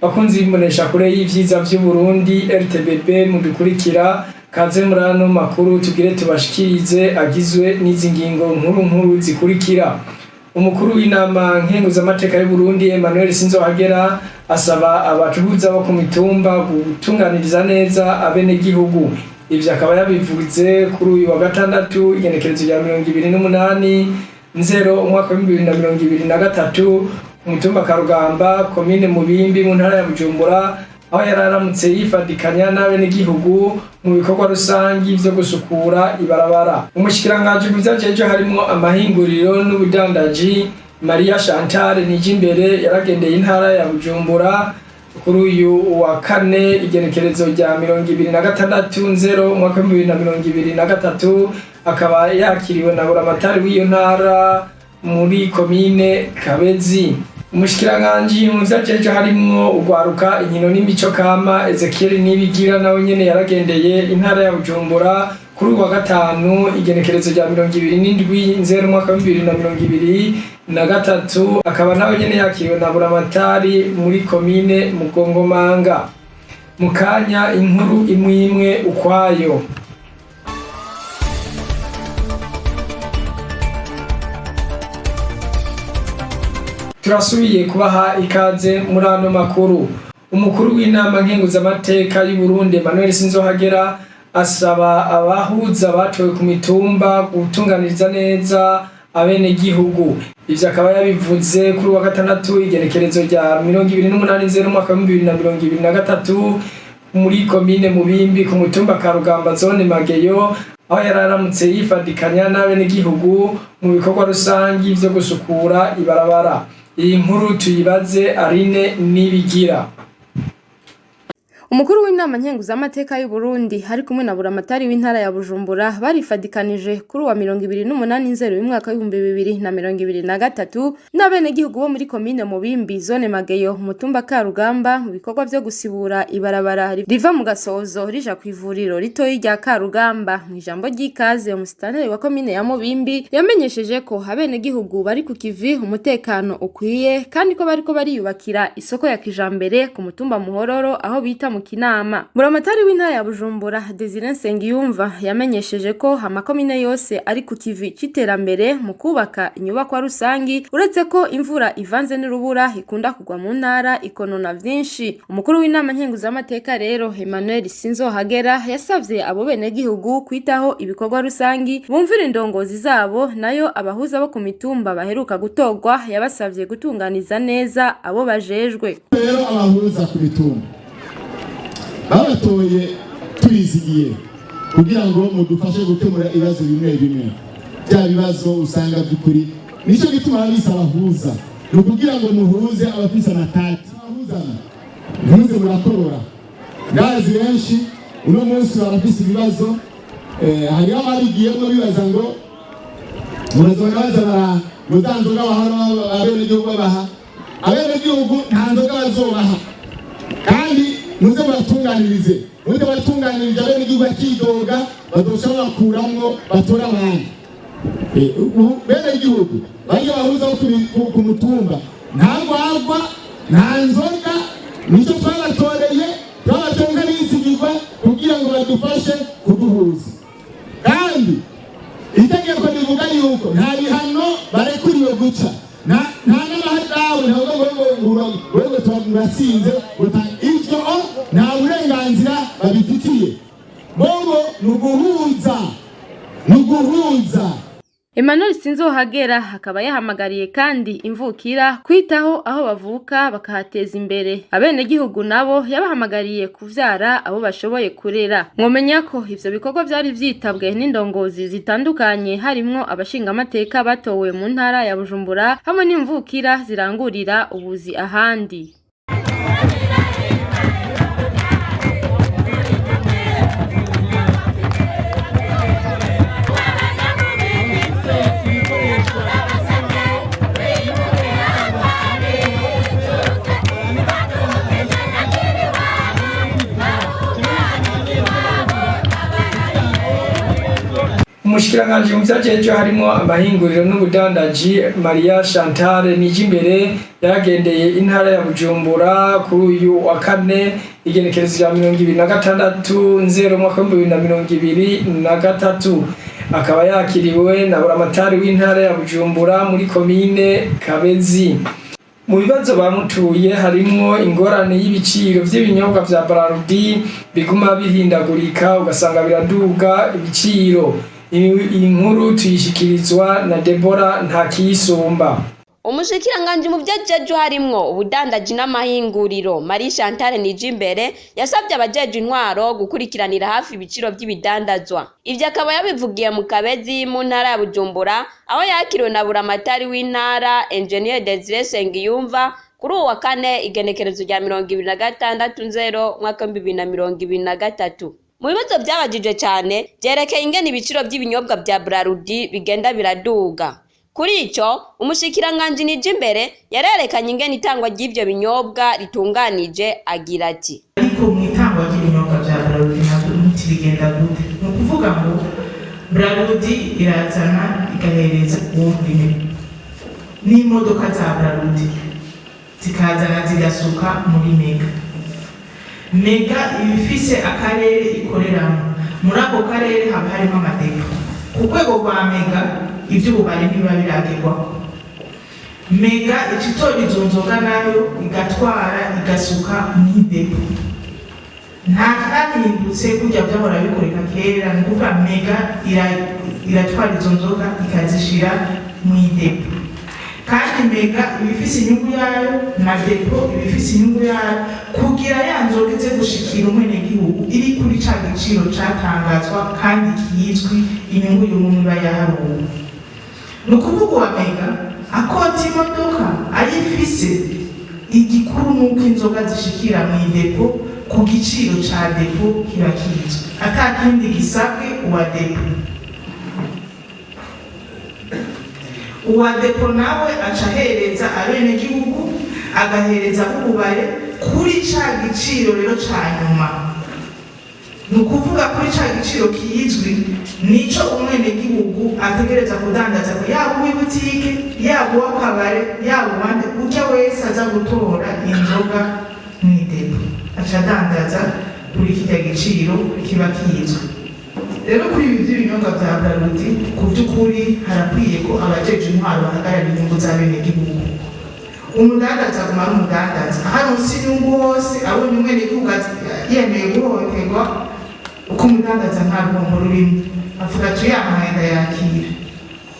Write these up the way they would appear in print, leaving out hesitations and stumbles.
Bakunzi b'imbonesha kure y'ivyiza vy'Uburundi RTBB mudukurikira, kaze muri ano makuru tugire tubashikirize, agizwe n'izi ngingo nkuru nkuru zikurikira. Umukuru w'inama nkenguzamateka y'Uburundi Emmanuel Sinzohagera asaba abacuruza bo ku mitumba gutunganiriza neza abenegihugu. Ivyo akaba yabivuze kuri uyu wa gatandatu, igenekerezo rya 28/0 umwaka wa 2023, ku mutumba Karugamba, komine Mubimbi, mu ntara ya Bujumbura, aho yari aramutse yifadikanya n'abenegihugu mu bikorwa rusangi vyo gusukura ibarabara. Umushikiranganji mu vyajeje harimwo amahinguriro n'ubudandaji, Maria Chantal Nijimbere, yaragendeye intara ya Bujumbura kuri uyu wa kane, igenekerezo rya 26/0 umwaka wa 2023, akaba yakiriwe na buramatari w'iyo ntara muri komine Kabezi. Umushikiranganji mu vyajeje harimwo urwaruka, inkino n'imico kama, Ezekiel Nibigira, nawe nyene yaragendeye intara ya Bujumbura kuri uyu wa gatanu, igenekerezo rya 27/0 umwaka wa 2023, akaba nawe nyene yakiriwe na buramatari muri komine Mugongomanga. Mu kanya inkuru imwe imwe ukwayo. Turasubiye kubaha ikaze muri ano makuru. Umukuru w'inama nkenguzamateka y'Uburundi Emmanuel Sinzohagera asaba abahuza batowe ku mitumba gutunganiriza neza abenegihugu. Ivyo akaba yabivuze kuri wa gatandatu, igenekerezo rya 28/0 umwaka wa 2023, muri komine Mubimbi, ku mutumba Karugamba, zone Mageyo, aho yari aramutse yifadikanya n'abenegihugu mu bikorwa rusangi vyo gusukura ibarabara. Iyi nkuru tuyibaze Aline Nibigira. Umukuru w'inama nkenguzamateka y'u Burundi ari kumwe na buramatari w'intara ya Bujumbura barifadikanije kuri uwa 28/0 y'umwaka wa 2023 n'abenegihugu bo muri komine Mubimbi, zone Mageyo, umutumba Karugamba, mu bikorwa vyo gusibura ibarabara riva mu Gasozo rija ku ivuriro ritoyi rya Karugamba. Mu ijambo ry'ikaze, umusitanteri wa komine ya Mubimbi yamenyesheje ko abenegihugu bari ku kivi, umutekano ukwiye, kandi ko bariko bariyubakira isoko ya kijambere ku mutumba Muhororo, aho bita mu Kinama. Buramatari w'intara ya Bujumbura Desire Nsengiyumva yamenyesheje ko amakomine yose ari ku kivi c'iterambere mu kubaka inyubakwa rusangi, uretse ko imvura ivanze n'urubura ikunda kugwa mu ntara ikonona vyinshi. Umukuru w'inama nkenguzamateka rero Emmanuel Sinzohagera yasavye abo benegihugu kwitaho ibikorwa rusangi, bumvira indongozi zabo. Nayo abahuza bo ku mitumba baheruka gutorwa, yabasavye gutunganiza neza abo bajejwe. Rero abahuza ku mitumba babatoye tubizigiye kugira ngo mudufashe gukemura ibibazo bimwe bimwe, bya bibazo usanga by'ukuri. Nicyo gituma babise abahuza, ni ukugira ngo muhuze abafise amatati, abahuzana ntuze murakorora. Ndazi benshi uno munsi barafise ibibazo, hariho ababigiyemo bibaza ngo murazona baza bara ngo za nzoga bahora abenegihugu babaha. Abenegihugu nta nzoga bazobaha, kandi muze muratunganirize, muze muratunganirize abenegihugu bakidoga, bazoca babakuramwo batore abandi. Ubu benegihugu barya bahuza bo ku mutumba, nta rwagwa, nta nzoga. Nicyo twabatoreye, twabatoreye nk'abizigirwa kugira ngo badufashe kuduhuza. Kandi itegeko rivuga yuko nta bihano barekuriwe guca, nta n'amahadabu, ntabwo ngo wewe turatsinze ivyo, nta burenganzira babifitiye. Bobo ni uguhuza, ni uguhuza. Emmanuel Sinzohagera akaba yahamagariye kandi imvukira kwitaho aho bavuka bakahateza imbere. Abenegihugu nabo yabahamagariye kuvyara abo bashoboye kurera. Mwomenya ko ivyo bikorwa vyari vyitabwe n'indongozi zitandukanye, harimwo abashingamateka batowe mu ntara ya Bujumbura hamwe n'imvukira zirangurira ubuzi ahandi. Umushikiranganji mu vyajejwe harimwo amahinguriro n'ubudandaji, Maria Chantal Nijimbere, yaragendeye intara ya Bujumbura kuri uyu wa kane, igenekerezo rya 26 nzero umwaka w'2023, akaba yakiriwe na buramatari w'intara ya Bujumbura muri komine Kabezi. Mu bibazo bamutuye harimwo ingorane y'ibiciro vy'ibinyobwa vya Brarudi biguma bihindagurika, ugasanga biraduga ibiciro. Iyi nkuru tuyishikirizwa na Debora Ntakiyisumba. Umushikiranganji mu vyajejwe harimwo ubudandaji n'amahinguriro, Marie Chantal Nijimbere, yasabye abajejwe intwaro gukurikiranira hafi ibiciro vy'ibidandazwa. Ivyo akaba yabivugiye mu Kabezi mu ntara ya Bujumbura, aho yakiriwe na buramatari w'intara, Engineer Desire Sengiyumva, kuri uwu wa kane, igenekerezo rya 26 nzero umwaka w'2023. Mu bibazo vyabajijwe cane vyerekeye ingene ibiciro vy'ibinyobwa vya Brarudi bigenda biraduga. Kuri ico, umushikiranganji Nijimbere yarerekanye ingene itangwa ry'ivyo binyobwa ritunganije, agira ati: Ariko mu itangwa ry'ibinyobwa bya Brarudi nabwo umuti bigenda gute? Ni ukuvuga ngo Brarudi irazana igahereza uwundi, n'imodoka za Brarudi zikazana zigasuka muri Mega. Mega iba ifise akarere ikoreramo. Muri ako karere haba harimo ama dépôts. Ku rwego rwa Mega, iby'ububari ntibiba biragerwaho. Mega ica itora izo nzoga nayo, igatwara igasuka mu i dépôt. Nta kahindutse, kurya byahora bikoreka kera. Ni ukuvuga Mega iratwara izo nzoga ikazishira mu i dépôt, kandi Mega iba ifise inyungu yayo na dépôt iba ifise inyungu yayo, kugira ya nzoga ize gushikira umwenegihugu iri kuri ca giciro catangazwa kandi kizwi. Inyungu y'umwe iba yaharuwe. Ni ukuvuga uwa Mega akota imodoka ayifise. Igikuru ni uko inzoga zishikira mu i dépôt ku giciro ca dépôt kiba kizwi, ata kindi gisabwe uwa dépôt. Uwa dépôt nawe aca ahereza abenegihugu, agahereza ububare kuri ca giciro rero ca nyuma. Ni ukuvuga kuri ca giciro kizwi nico umwenegihugu ategereza kudandaza, yaba uw'ibutike, yaba uw'akabare, yaba uwande, urya wese aza gutora inzoga mu i dépôt aca adandaza kuri kirya giciro kiba kizwi. Rero kuri ibi by'ibinyobwa bya Brarudi, ku by'ukuri harakwiye ko abajeje intwaro bahagarara inyungu z'abenegihugu. Umudandaza aguma ari umudandaza, aharonse inyungu hose, abonye umwenegihugu yemeye guhohoterwa, uko umudandaza nta ruhombo rurimo, avuga ati uyampaye ndayakira.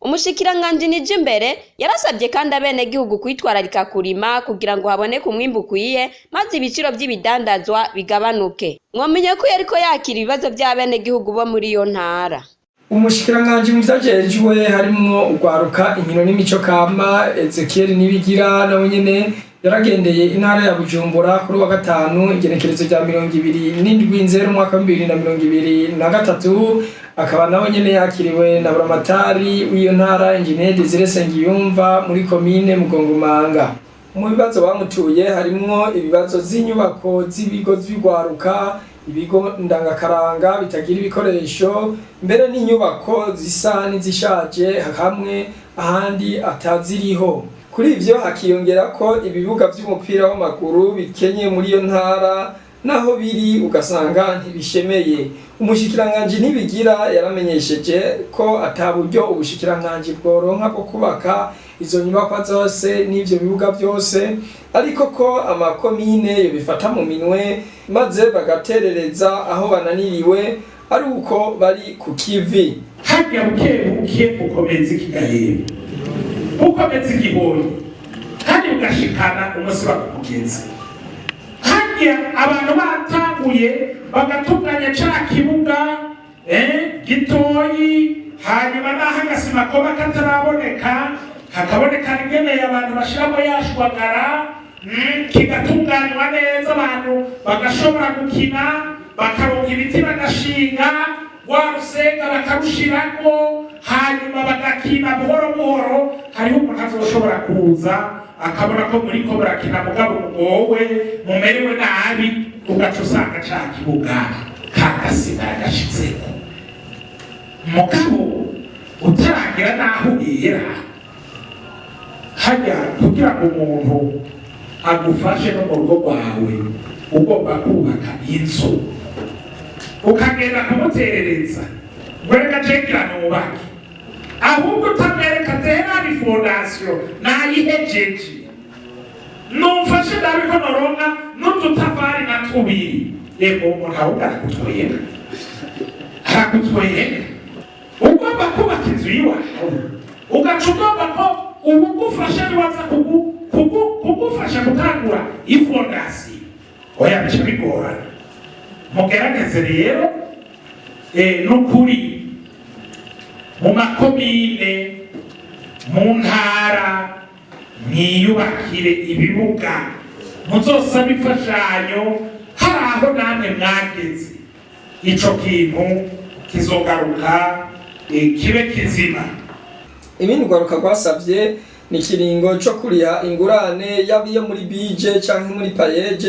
Umushikiranganji Nijimbere yarasabye kandi abenegihugu kwitwararika kurima kugira ngo haboneke umwimbu ukwiye, maze ibiciro vy'ibidandazwa bigabanuke. Mwomenya ko yariko yakira ibibazo vy'abenegihugu bo muri iyo ntara. Umushikiranganji mu vyajejwe harimwo urwaruka, inkino n'imico kama, Ezekiel Nibigira, nawe nyene yaragendeye intara ya Bujumbura kuri wa gatanu, igenekerezo rya 27 nzero umwaka w'2023, akaba nawe nyene yakiriwe na buramatari w'iyo ntara, Engineer Desire Sengiyumva, muri komine Mugongomanga. Mu bibazo bamutuye harimwo ibibazo z'inyubako z'ibigo vy'urwaruka, ibigo ndangakaranga bitagira ibikoresho, mbere n'inyubako zisa n'izishaje hamwe, ahandi ataziriho. Kuri ivyo hakiyongera ko ibibuga vy'umupira w'amaguru bikenye muri iyo ntara, naho biri ugasanga ntibishemeye. Umushikiranganji Nibigira yaramenyesheje ko ata buryo ubushikiranganji bworonka bwo kubaka izo nyubakwa zose n'ivyo bibuga vyose, ariko ko amakomine yobifata mu minwe maze bagaterereza aho bananiriwe, ari uko bari ku kivi. Harya buke buke ukomeza ikigahera, ukomeza igihonyi, kandi ugashikana umunsi bakugeza harya abantu batanguye bagatunganya ca kibuga gitoyi. Hanyuma naho agasima koba kataraboneka, hakaboneka ingeneye abantu bashiramo yashwagara, kigatunganywa neza, abantu bagashobora gukina, bakaronka ibiti bagashinga rwa rusenga bakarushirako, hanyuma bagakina buhoro buhoro. Hariho umuntu azoshobora kuza akabona ko muriko murakina, mugabo mugowe, mumerewe nabi, ugaca usanga ca kibuga kagasima yagashitseko. Mugabo utaragira n'aho uhera hajya kugira ngo umuntu agufashe no mu rugo rwawe, ugomba kubaka inzu, ukagenda kumuterereza ngo reka cegira nubake, ahubwo utamwereka tera fondation nayihejeje, numfashe ndabe ko noronka n'udutafari na tubiri. Reka, umuntu ahubwo arakutwenga, arakutwenga. Ugomba kubaka inzu iwawe, ugaca ugomba ko ubugufasha niwaza kugufasha gutangura ifondation, oya, bica bigorana. Mugerageze rero, n'ukuri, mu makomine, mu ntara, mwiyubakire ibibuga. Muzosaba imfashanyo hari aho namwe mwageze, ico kintu kizogaruka, kibe kizima. Ibindi urwaruka rwasavye ni ikiringo co kuriha ingurane, yaba iyo muri BIJE canke muri PAEEJ,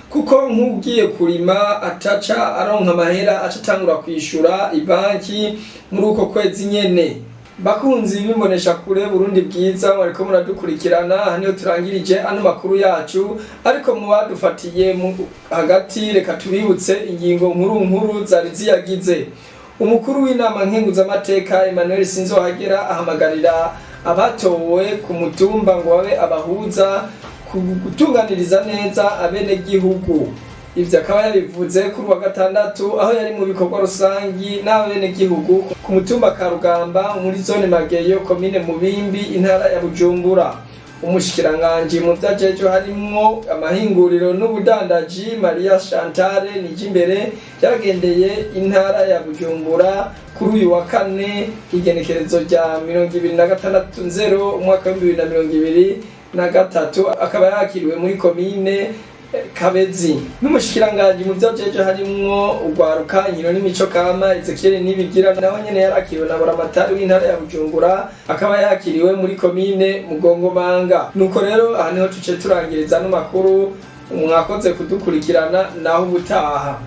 kuko nk'ugiye kurima ataca aronka amahera, aca atangura kwishura ibanki muri uko kwezi nyene. Bakunzi bimbonesha kure Burundi Bwiza, mwariko muradukurikirana, aha niho turangirije ano makuru yacu. Ariko mu badufatiye mu hagati, reka tubibutse ingingo nkuru nkuru zari ziyagize. Umukuru w'inama nkenguzamateka Emmanuel Sinzohagera ahamagarira abatowe ku mutumba ngo babe abahuza ku gutunganiriza neza abenegihugu. Ivyo akaba yabivuze kuri wa gatandatu, aho yari mu bikorwa rusangi n'abenegihugu ku mutumba Karugamba, muri zone Mageyo, komine Mubimbi, intara ya Bujumbura. Umushikiranganji mu vyajejo harimwo amahinguriro n'ubudandaji, Maria Chantal Nijimbere, yaragendeye intara ya Bujumbura kuri uyu wa kane, igenekerezo rya 26/0 umwaka w'2023, akaba yakiriwe muri komine Kabezi n'umushikiranganji mu vyajejo harimwo urwaruka, inkino n'imico kama, Ezekiel Nibigira. Nawe nyene yarakiriwe na buramatari w'intara ya Bujumbura, akaba yakiriwe muri komine Mugongomanga. Nuko rero aha niho tuce turangiriza ano makuru. Mwakoze kudukurikirana, naho ubutaha.